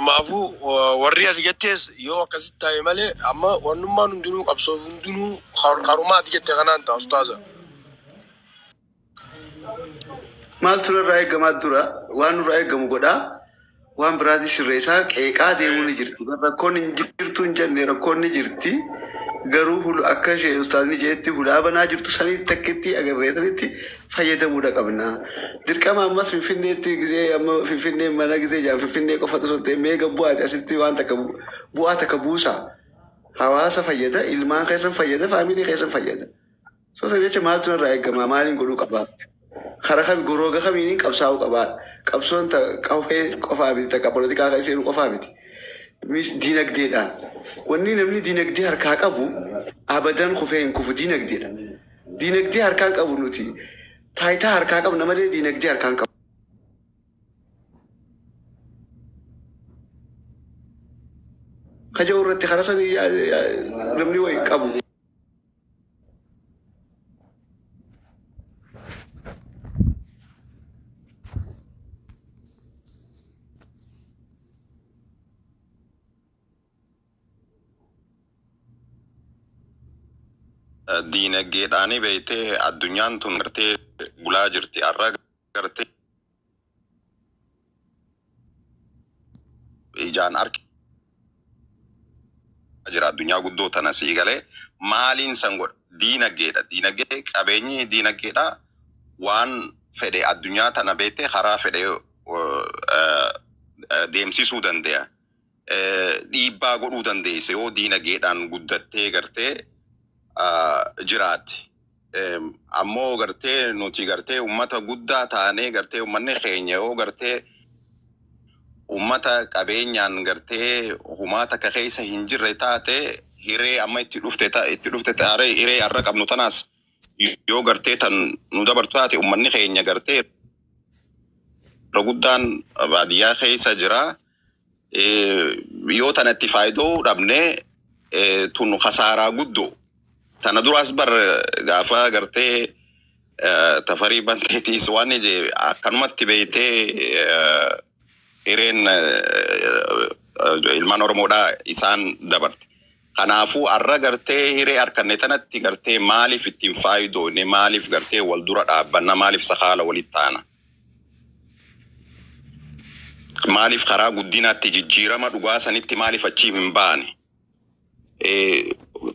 Maafuu warri ati jettees yoo akkasitti ta'e malee amma wannummaan hundinuu qabsoo hundinuu karumaa ati jette kanaan ta'a ustaaza. Maaltu nurraa eegamaa dura waan nurraa eegamu godhaa waan biraati sirreessaa qeeqaa deemuu ni jirti. Rakkoon hin jirtu hin jenne rakkoon ni jirti. Garuu akka ishee ustaazni jeetti hulaa banaa jirtu sanitti takkitti agarree sanitti fayyadamuudha qabna. Dirqama ammas Finfinneetti gisee amma Finfinnee mana gisee jaan Finfinnee qofa osoo hin ta'in meeqa bu'aati asitti waan takka bu'aa takka buusa. Hawaasa fayyada, ilmaan keessan fayyada, faamilii keessan fayyada. So sana jecha maaltu narraa eegama maaliin godhuu qabaa? Karaa kami gorooga kamiiniin qabsaa'uu qabaa? Qabsoon qawwee qofaa miti takka poolitikaa kan seenuu qofaa miti. Diinagdeedhaan. Wanni namni diinagdee harkaa qabu abadan kufee hin kufu diinagdeedha. Diinagdee harkaan qabu nuti taayitaa harkaa qabna malee diinagdee harkaan qabu. Kaja'u irratti karaa sanii namni wayi qabu. Diinagdeedhaanii beektee addunyaan tun gartee bulaa jirti. Har'a gartee ijaan argaa jira addunyaa guddoo tana sii galee maaliin san godha diinagdeedha. Diinagdee qabeenyi diinagdeedha waan fedhe addunyaa tana beektee karaa fedhe deemsisuu danda'a. Dhiibbaa godhuu dandeesse yoo diinagdeedhaan guddattee gartee jiraatti. Ammoo gartee nuti gartee ummata guddaa taanee gartee ummanni keenya yoo gartee ummata qabeenyaan gartee humaa takka keessa hin jirre taate hiree amma itti dhufte itti dhufte taaree hiree har'a qabnu tanaas yoo gartee tan nu dabartu taate ummanni keenya gartee irra guddaan baadiyyaa keessa jira. Yoo tana itti faayidoo dhabne tun kasaaraa guddoo. Tana duraas bar gaafa gartee tafarii banteetiis waan ije akkanumatti beeytee hireen ilmaan Oromoodhaa isaan dabarte. Kanaafuu har'a gartee hiree harkanne tanatti gartee maaliif ittiin faayidoone maaliif gartee wal dura dhaabbanna maaliif sakaala walitti taana. Maaliif karaa guddinaatti jijjiirama dhugaa sanitti maaliif achii hin baane.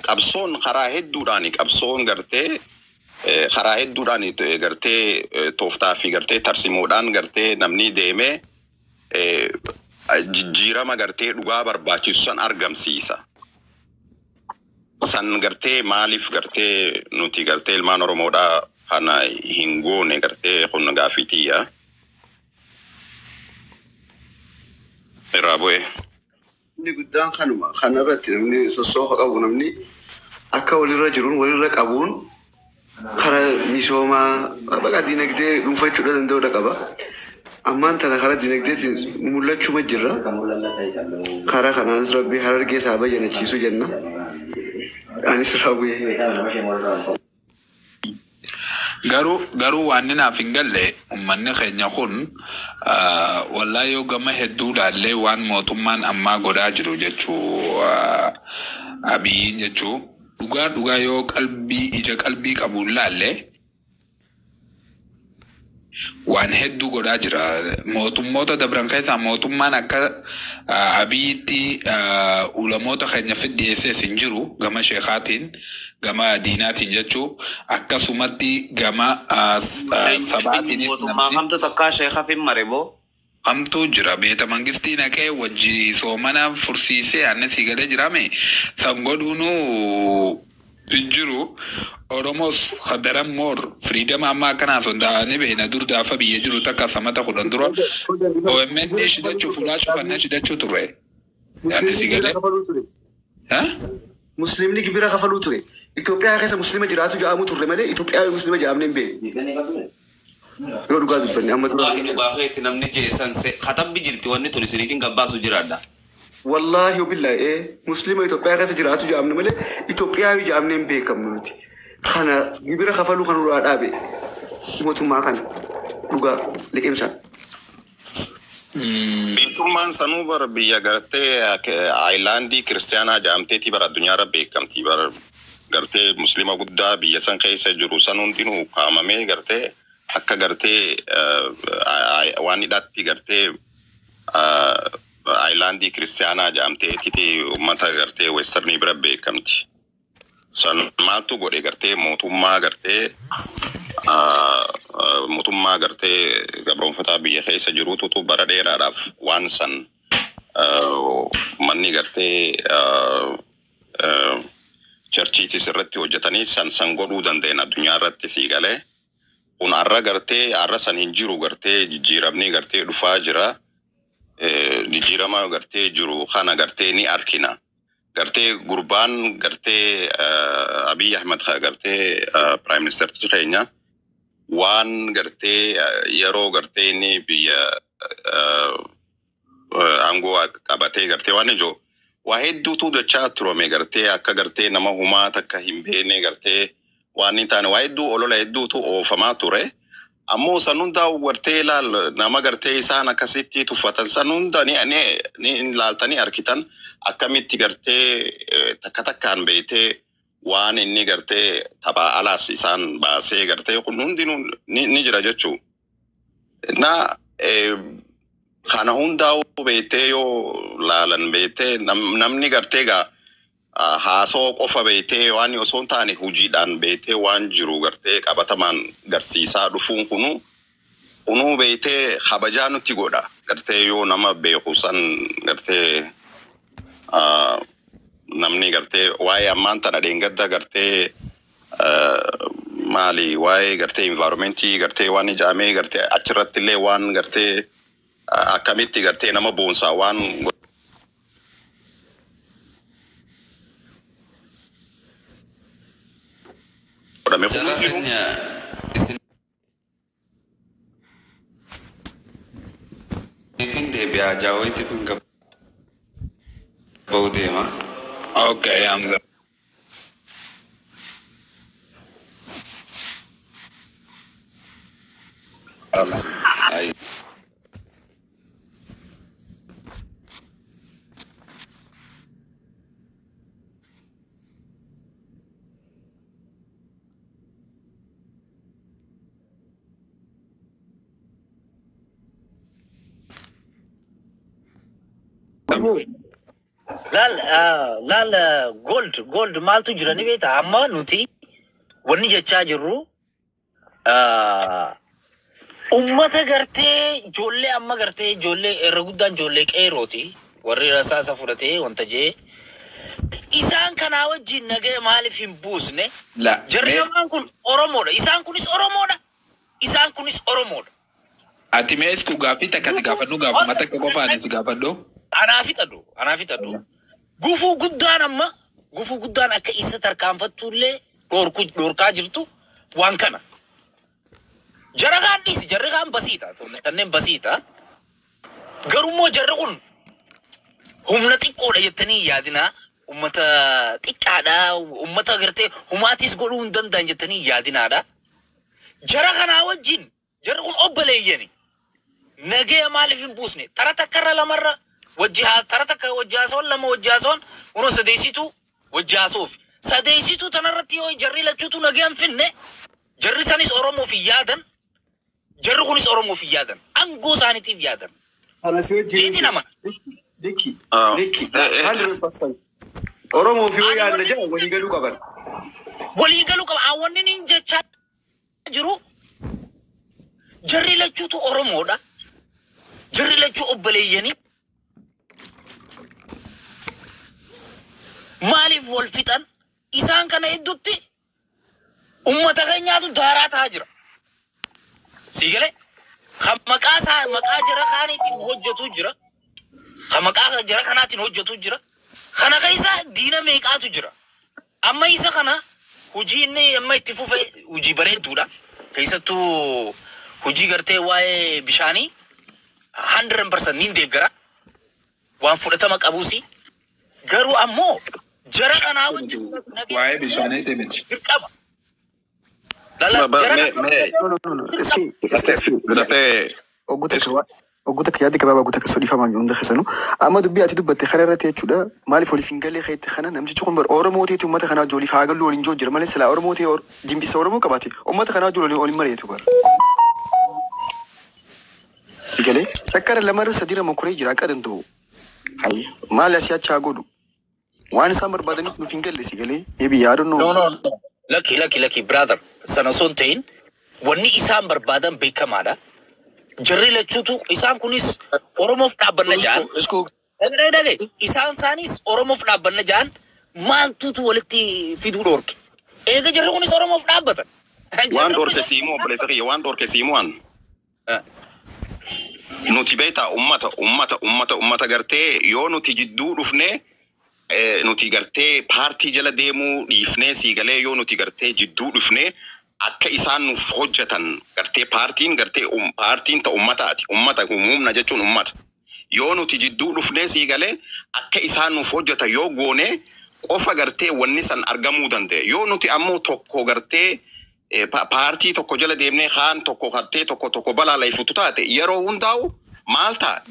Qabsoon karaa hedduudhaan qabsoon gartee karaa hedduudhaan gartee tooftaa fi gartee tarsimoodhaan gartee namni deemee jijjiirama gartee dhugaa barbaachisu san argamsiisa. San gartee maaliif gartee nuti gartee ilmaan Oromoodhaa kana hin goone gartee kun gaaffii tiyya. Irraa bu'ee. Inni guddaan kanuma kanarratti namni sossoofa qabu namni akka walirra jiruun walirra qabuun karaa misoomaa baqa diinagdee dhuunfachuudha danda'uudha qaba. Ammaan tana karaa diinagdeetiin mul'achuma jirra. Karaa kanaanis rabbi harargee isaa bayyanachiisu jenna. Anis irraa bu'ee. Garuu waan naaf hin galle uummanni keenya kun wallaahi yoo gama hedduu ilaallee waan mootummaan ammaa godhaa jiru jechuu Abiyyiin jechuu dhugaa dhugaa yoo qalbii ija qalbii qabuun laalle waan hedduu godhaa jira. Mootummoota dabran keessaa mootummaan akka Abiyyitti ulamoota keenya fidhiyeessees hin jiru gama sheekaatiin gama diinaatiin jechuu akkasumatti gama sabaatiinis Mootummaa namni kamtu takkaa sheekaaf hin mare boo? Kamtu jira beeta mangistii naqee wajji soomana fursiisee aannan sii galee jiraame san godhuunuu hin jiru. Oromos kadaran moor firiidama amma akkanaa sondaa'anii beena dur gaafa biyya jiru takka samata 10 dura OMN shidachuu fuulaa cufannee shidachuu turre. Aannan Musliimni sii gibira galee. kafaluu ture. Ha? Musliimni gibira kafaluu ture. Itoophiyaa keessa muslima jiraatu jedhamu turre malee Itoophiyaa muslima jedhamne hin beeknu. Yoo dhugaa dubbanne amma dura. Wallaahi dhugaa keetti namni jeessan katabbi jirti wanni tun isiniif hin gabbaasu jiraadha. Wallaahi billaahi muslima Itoophiyaa keessa jiraatu jedhamne malee Itoophiyaa jedhamne hin beekamnu nuti. Kana gibira kafaluu kan nurraa dhaabe mootummaa kana dhugaa liqimsa. Biiftummaan sanuu bara biyya gartee aayilaandii kiristaanaa jedhamteeti bara addunyaarra beekamti. Bara gartee muslima guddaa biyya san keessa jiru san hundinuu kaamamee gartee akka gartee waan hidhatti gartee aayilaandii kiristaanaa jedhamteetiti uummata gartee westernii bira beekamti. San maaltu godhe gartee mootummaa gartee mootummaa gartee gabroonfataa biyya keessa jiruutu bara dheeraadhaaf waan san manni gartee churchiitis irratti hojjetanii san san godhuu danda'an addunyaa irratti sii galee. Kun har'a gartee har'a san hin jiru gartee jijjiiramni gartee dhufaa jira. Jijjiirama gartee jiru kana gartee ni arkina. Gartee gurbaan gartee Abiy Ahmed gartee Prime Minister keenya waan gartee yeroo gartee inni biyya aangoo qabatee gartee waan ijoo waa hedduutu dachaa turame gartee akka gartee nama humaa takka hin beekne gartee waan hin taane waa hedduu olola hedduutu oofamaa ture. Ammoo san hundaa gartee ilaal nama gartee isaan akkasitti tuffatan san hunda ni ni ni ilaaltanii arkitan akkamitti gartee takka takkaan beektee waan inni gartee taphaa alaas isaan baasee gartee kun hundinuu ni jira jechuu. Na kana hundaa beektee yoo laalan beektee namni gartee gaa haasoo qofa beektee waan osoo hin taane hojiidhaan beektee waan jiru gartee qabatamaan garsiisaa dhufuun kunuu beektee kabajaa nutti godha gartee yoo nama beeku san gartee namni gartee waa'ee ammaan tana dheengadda gartee maali waa'ee gartee environmentii gartee waan ijaamee gartee achirratti illee waan gartee akkamitti gartee nama boonsaa waan godhame kun Jara hundinuu keenya isiniifin deebi'aa jaawwaitiif hin ba'uu deema. Okay, Hamza. Ayi. Laal laal gold gold maaltu jira ni beektaa? Amma nuti wanni jechaa jirru ummata gartee ijoollee amma gartee ijoollee irra guddaan ijoollee qeerooti warri rasaasa fudhatee wanta jee isaan kanaa wajjin nagaya maaliif hin buusne? La, Jarri mee lamaan kun Oromoodha. Isaan kunis Oromoodha. Isaan kunis Oromoodha. Ati mee isku gaaffii takka si gaafadhu gaafuma takka qofaan si gaafadhu. Anaa fixadhu. Anaa fixadhu. Gufuu guddaan amma gufuu guddaan akka isa tarkaanfattullee dhorkaa jirtu waan kana. Jara kaan dhiisi jarri kaan basiita. Kanneen basiita. Garummoo jarri kun humna xiqqoodha jettanii hin yaadinaa. Ummata xiqqaadha. Ummata gartee humaatis godhuu hin danda'an jettanii hin yaadinaadha. Jara kanaa wajjin jarri kun obboleeyyani. Nagaya maaliif hin buusne? Tara takkarra lamarra wajji haa tara takka wajji haasawan lama wajji haasawan kunoo sadeessituu wajji haasa'uuf. Sadeessituu tanarratti yoo jarri lachuutu nagaya hin finne jarri sanis Oromoof hin yaadan jarri kunis Oromoof hin yaadan aangoo isaaniitiif yaadan. Kana si wajjin Jeeti nama. Likki, likki, 100%. Oromoo fi yoo Ani yaadna wanni jedhan walii galuu qaban. Walii galuu qaba. Wanni inni jechaa jiru jarri lachuutu Oromoodha. Jarri lachuu obboleeyyanii. Maaliif wal fixan? Isaan kana hedduutti ummata keenyaatu daaraa ta'aa jira. Sii galee? Kan maqaa isaa maqaa jara kaaniitiin hojjetu jira. Kan maqaa jara kanaatiin hojjetu jira. Kana keessa diina meeqaatu jira. Amma isa kana hojii inni amma itti fufe hojii bareedduudha. Keessattuu hojii gartee waa'ee bishaanii 100% niin deeggara. Waan fudhatama qabuusi. Garuu ammoo jara kanaa wajjin Waa'ee bishaanii miti. Dirqama. Lala Ba- jara me kanaa me No, no, no, no. Iski, iski, iski. gartee Oggu takka Oggota yaaddi gabaabaa goota akka dhiifamaa hunda keessanuu. Amma dubbii ati dubbatte kana irratti jechuudha. Maaliif waliif hin galle keetti kana namtichi kun bara Oromoo ta'eeti uummata kanaa wajjin waliif haa gallu waliin jiru jira malee silaa Oromoo ta'e dimbisa Oromoo qabaate uummata kanaa wajjin waliin mari'atu bara. Si galee sakkara lamarra sadiirra mokoree jira akka danda'u. Hayya maal asii achi haa godhu. Waan isaan barbaadaniif nuuf hin galle si galee. Maybe I don't know. No, no, no. Lakki, lakki, lakki, brother. Sana osoo hin ta'in wanni isaan barbaadan beekamaadha. Jarri lachuutu isaan kunis Oromoof dhaabbanna ja'an. Isku Dhagee dhagee isaan isaanis Oromoof dhaabbanna ja'an maaltuutu walitti fiduu dhoorke. Eega jarri kunis Oromoof dhaabbatan. Waan Jarri kunis dhoorke siimuu obboleessa kiyya, waan dhoorke siimuu an. Nuti beektaa ummata gartee yoo nuti jidduu dhufnee nuti gartee paartii jala deemuu dhiifnee siigalee yoo nuti gartee jidduu dhufnee akka isaan nuuf hojjetan gartee paartiin gartee paartiin ta ummataati, ummata humna jechuun ummata, yoo nuti jidduu dhufnee siigalee akka isaan nuuf hojjetan yoo goone qofa gartee wanni san argamuu danda'e. Yoo nuti ammoo tokko gartee paartii tokko jala deemnee kaan tokko gartee tokko tokko balaa layfutu taate yeroo hundaa'u maal ta'a?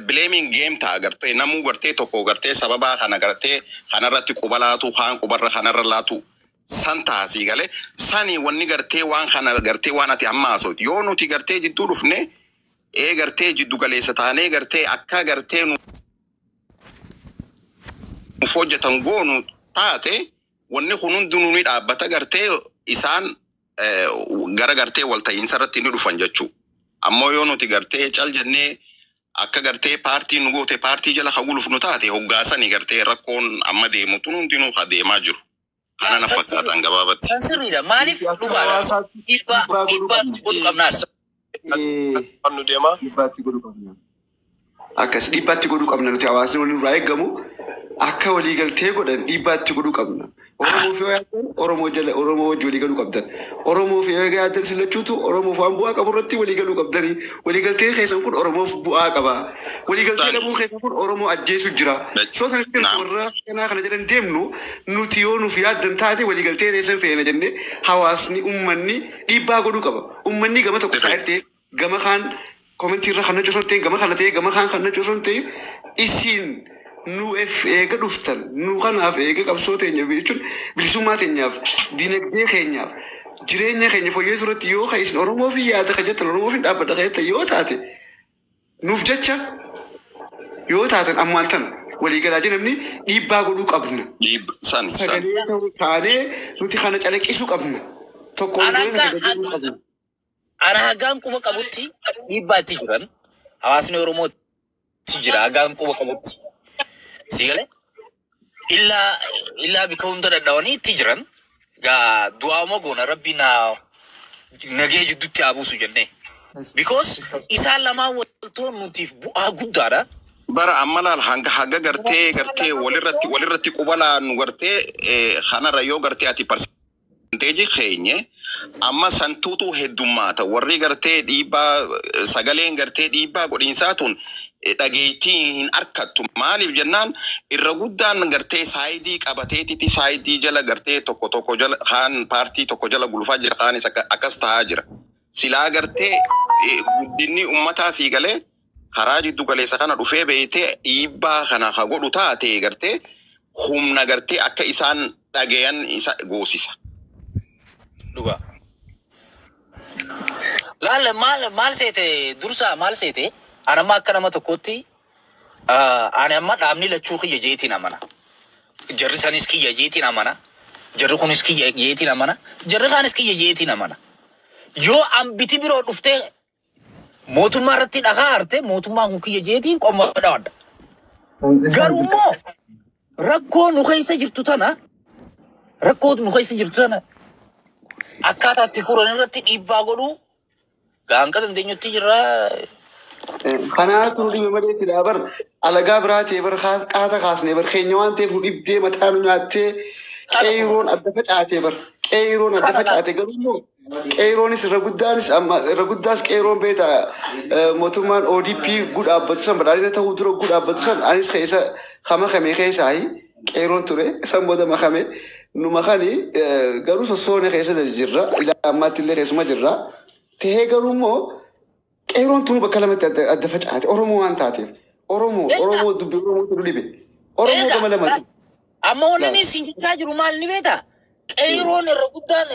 Blaming game ta'a. Gartee namuu gartee tokko gartee sababaa kana gartee kanarratti quba laatu, kaan qubarra kanarra laatu san ta'a sii galee. Sani wanni gartee waan kana gartee waan ati amma haasoftu, yoo nuti gartee jidduu dhufne ee gartee jiddu galeessa taanee gartee akka gartee nuuf hojjetan goonu taate, wanni kun hundinuu ni dhaabbata. Gartee isaan gara gartee walta'iinsa irratti ni dhufan jechuu. Ammoo yoo nuti gartee cal jennee akka gartee paartiin nu goote paartii jala hagulufnu taate, hoggaasanii gartee rakkoon amma deemu tun hundinuu ha deemaa jiru. Kana na fakkaatan gabaabatti. San sirriidha. Maaliif Akka dhugaadha. hawaasaatti Dhiibbaa dhiibbaa godhuu dhiibbaa qabna. nuti godhu qabnaadha. Nu deema. Dhiibbaatti godhuu qabna. Akkas dhiibbaatti godhuu qabna. Nuti hawaasni waliin irraa eegamu akka waliigaltee godhan dhiibbaatti godhuu qabna. Oromoof yoo yaaddan Oromoo jala Oromoo wajji walii galuu qabdan. Oromoof yoo yaaddan silachuutu Oromoof waan bu'aa qabu irratti walii galuu qabdanii. Waliigaltee keessan kun Oromoof bu'aa qaba. Waliigaltee Sani. dhabuun keessan kun Oromoo ajjeesu jira. Soo sana jirtu warra kanaa kana jedhan deemnu nuti yoo nuuf yaaddan taate waliigaltee keessan feena jennee hawaasni uummanni dhiibbaa godhuu qaba. Uummanni gama tokko isaa ta'e gama kaan komentii irra kan osoo hin ta'in gama kana ta'e gama kaan kan osoo hin ta'in isin nuuf eega dhuftan nu kanaaf eega qabsoo teenya jechuun bilisummaa teenyaaf, dinagdee keenyaaf, jireenya keenya fooyyessuu irratti yoo ka isin Oromoo fi yaada ka jettan Oromoo fi dhaabbadha ka jettan yoo taate nuuf jecha yoo taatan ammaan tana waliigalaa namni dhiibbaa godhuu qabna. San san. Sagalee ta'uu taanee nuti kana calaqqisuu qabna. Tokko Ana waliigalee akka sagalee godhuu qabna. Ana hagaan quba qabutti dhiibbaatti jiran hawaasni Oromoo itti jira hagaan quba qabutti. Si galee? Illaa illaa bika hunda dadhabanii itti jiran gaa du'aama goona rabbi na nagee jidduutti haa buusu jennee. Because isaan lamaan waltoon nutiif bu'aa guddaadha. Bara amma laal hanga haga gartee gartee walirratti quba laannu gartee kanarra yoo gartee ati percentage keenye amma santuutu heddummaata. Warri gartee dhiibbaa sagaleen gartee dhiibbaa godhiinsaa tun dhageettii hin arkattu. Maaliif jennaan irra guddaan gartee side qabateetiti side jala gartee tokko tokko jala kaan paartii tokko jala gulfaa jira, kaanis akkas ta'aa jira. Silaa gartee guddinni ummataa sii galee karaa jiddu galeessa kana dhufee beeytee dhiibbaa kana ha godhu taate gartee humna gartee akka isaan dhagayan isa goosisa. Dhugaa. Laal maal maal seete dursa maal seete ani amma akka nama tokkootti ani amma dhaabni lachuu kiyya jeetiin amana. Jarri sanis kiyya jeetiin amana. Jarri kunis kiyya jeetiin amana. Jarri kaanis kiyya jeetiin amana. Yoo ambiti biroo dhuftee mootummaa irratti dhagaa harte mootummaan kun kiyya jeetiin qoma dhawadha. Garuu immoo rakkoo nu keessa jirtu tana rakkoo nu keessa jirtu tana akkaataa itti furan irratti dhiibbaa godhuu gaanqa dandeenyutti jirra. Kanaatu nu dhibe malee silaa bar alagaa biraa ta'e bar qaata kaasnee bar keenya waan ta'eef nu dhibdee mataa nu nyaattee qeeroon adda facaatee bar qeeroon adda facaate. Garuu immoo qeeroonis irra guddaanis amma irra guddaas qeeroon beeta mootummaan ODP gudhaabbatu san badhaadhina ta'uu dura gudhaabbatu san anis keessa kama kamee keessaayi qeeroon ture. San booda makame nu makani garuu sossoone keessa jirra, ilaa ammaatti illee keessuma jirra tahee. Garuu immoo Qeeroon tunu bakka lamatti adda facaate Oromoo waan taateef. Oromoo Eega. Oromoo dubbi Oromootu nu dhibe. Oromoo Eega. gama lamatti. Amma wanni Laal. inni siin jechaa jiru maal ni beektaa? Qeeroon irra guddaan